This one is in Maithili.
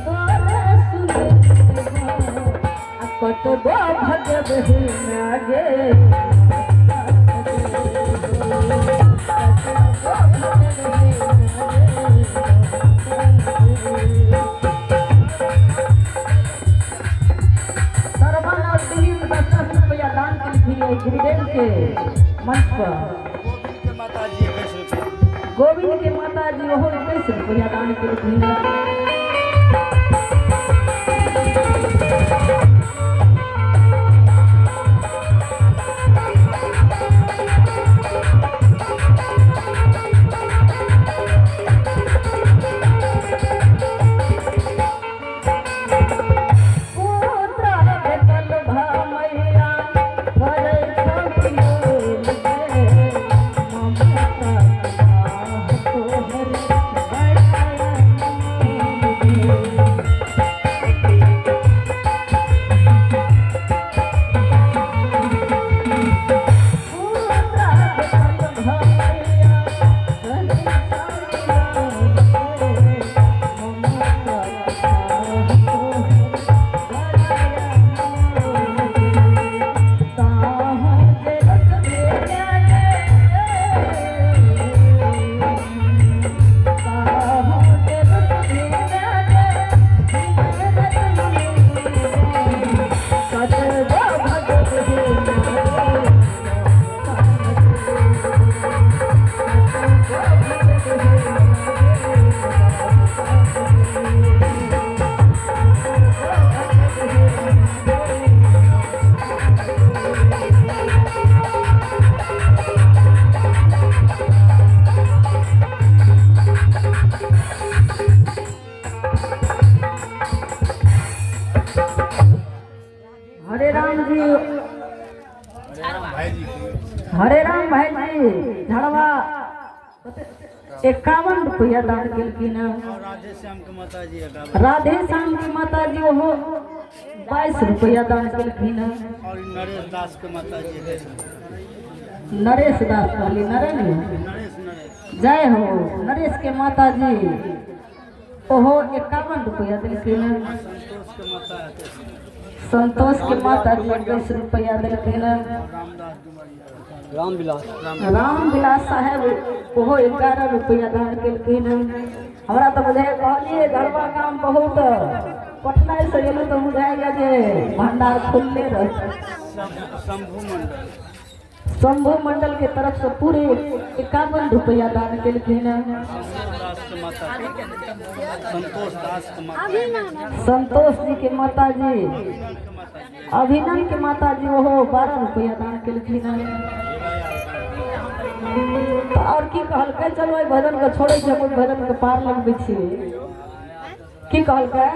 तोरे सुनबो आ कतबो भगबही मागे कतबो भगबही मागे। सरवन और दिलीप 10-10 रुपया दान केलखिन एहि गुरुदेव के मंच पर। गोविंद के माता जी 21 रुपया। गोविंद के माता जी ओहो 21 रुपया दान केलखिन। पुत्र भेटल भमैया करै छौ लोल गे, ममता तोहर बड़ा अनमोल गे। पुत्र भेटल भमैया करै छौ लोल गे, ममता तोहर बड़ा अनमोल गे। ताहु जे रसबे गे, ताहु जे रसबे गे, कतबो भगबही मागे, कतबो भगबही मागे। हरे राम जी, भाई जी के हरे राम भाई जी झड़वा 51 रुपया दान केलखिन। और राधे श्याम के माता जी 51। राधे श्याम के माता जी ओहो 22 रुपया दान केलखिन। और नरेश दास के माता जी 21 रुपया। नरेश दास कहली नरेश नरेश नरेश जय हो। नरेश के माता जी ओहो 51 रुपया देलखिन। संतोष के माता 21 रुपया। संतोष के माता जी 21 रुपया देलखिन। रामदास डुमरिया रामविलास रामविलास साहेब ओहो 11 रुपया दान केलखिन। हमरा तऽ बुझाइ कहलियै घरवा काम बहुत कठिनाइ से गेलहुँ तऽ बुझाइया जे भंडार खुलले रहत। शंभू मंडल शंभू मंडल के तरफ से पूरे 51 रुपया दान केलखिन। संतोष दास के माता संतोष दास के माता संतोष जी के माता जी के माता जी अभिनंद के माता जी ओहो 12 रुपया दान केलखिन। तऽ आओर की कहलकै, चलो एहि भजन के छोड़ै छी, हम ओहि भजन के पार लगबै छी। की कहलकै?